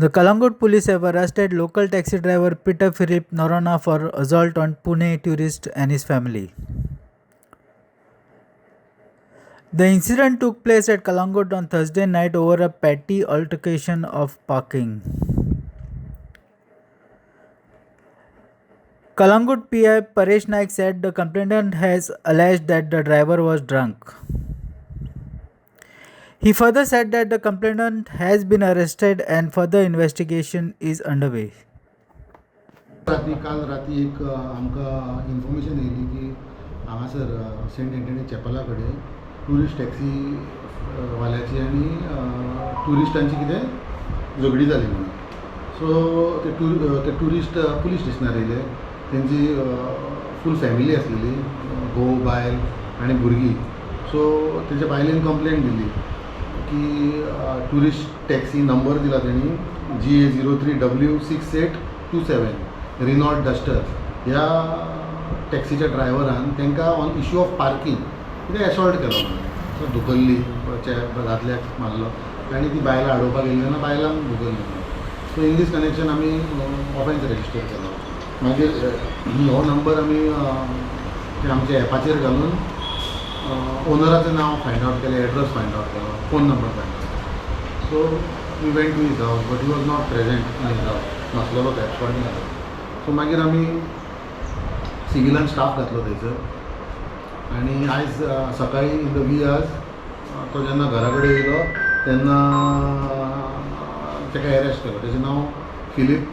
The Calangute police have arrested local taxi driver Peter Philip Norona for assault on Pune tourist and his family. The incident took place at Calangute on Thursday night over a petty altercation of parking. Calangute PI Paresh Naik said the complainant has alleged that the driver was drunk. He further said that the complainant has been arrested and further investigation is underway. राती काल राती एक आमकां information येयली की हांगासर Saint Anthony चॅपला कडेन tourist taxi वाल्याची आनी ट्युरिस्टांची कितें झगडी जाली म्हणून. सो ते ट्युरिस्ट पुलीस स्टेशनार येयले. तेंची फूल फॅमिली आसलेली, घोव, बायल आनी भुरगीं. सो तेच्या बायलेन कंप्लेन दिली की ट्युरिस्ट टॅक्सी नंबर दिला तेणी GA 03 W 6827 Renault Duster ह्या टॅक्सीच्या ड्रायव्हरान तांकां ऑन इश्यू ऑफ पार्कींग कितें एसॉल्ट केलो म्हणून. सो धुकल्ली, दादल्याक मारलो आनी ती बायलां आडोवपाक गेली तेन्ना बायलांक धुकल्ली म्हणून. सो इन these connection आमी ऑफेन्स रेजिस्टर केलो. मागीर हो नंबर आमी आमच्या एपाचेर घालून ओनराचें नांव फायंड आवट केलें, एड्रेस फायंड आवट केलो, फोन नंबर फायंड आवट केलो. So we went to his house, but he was not present in his house, नासलेलो तो, एबस्कॉन्डिंग आसलो. सो मागीर आमी सिविलान स्टाफ घातलो थंयसर आनी आयज सकाळीं इन the we hours तो जेन्ना घरा कडेन येयलो तेन्ना ताका एरेस्ट केलो. तेजें नांव Philip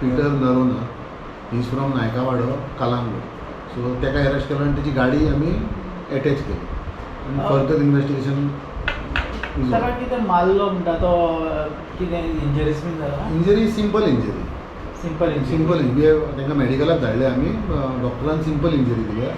Peter Noronha, he is from Naikawado, Calangute. So ताका एरेस्ट केलो आनी तेजी गाडी आमी एटॅच केली आनी फर्दर इन्वेस्टिगेशन. ताका कितें मारलो म्हणटा तो, कितें इंजरीज बीन जाला? Injury, simple injury. Simple injury. Simple injury. तांकां मेडिकलाक धाडले आमी, डॉक्टरान सिंपल इंजरी दिल्या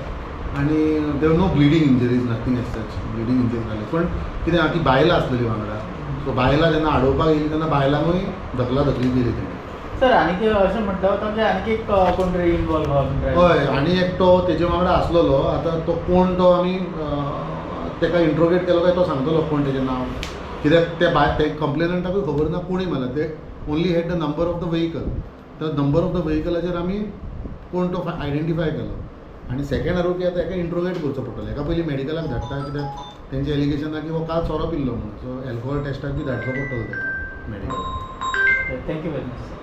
आनी there no bleeding injuries, nothing as such bleeding injury जाली. पण कितें आहा, ती बायलां आसलेली वांगडा, सो बायलां जेन्ना आडोवपाक येयली तेन्ना बायलांकूय धकला धकली केली तेणी. सर, आनीक अशें म्हणटा होता की आनीक एक कोण तरी इनवॉल्व आहा? हय, आनी एकटो तेजे वांगडा आसलेलो. आतां तो कोण तो आमी ताका इंट्रोगेट केलो काय तो सांगतलो कोण तेजें नांव, कित्याक ते बाय ते कंप्लेनंटाकूय खबर ना कोणी मारला. ते only had the number of the vehicle. तर नंबर ऑफ the व्हेकलाचेर आमी कोण तो आयडेंटिफाय केलो आनी सेकंड आरोपी आतां हेका इंट्रोगेट करचो पडटलो. हेका पयलीं मेडिकलाक धाडटा, कित्याक तेंचें एलिगेशन आहा की हो काल सोरो पिल्लो म्हणून. सो एल्कोहोल टेस्टाक बी धाडचो पडटलो ताका मेडिकलाक. Thank you very much sir.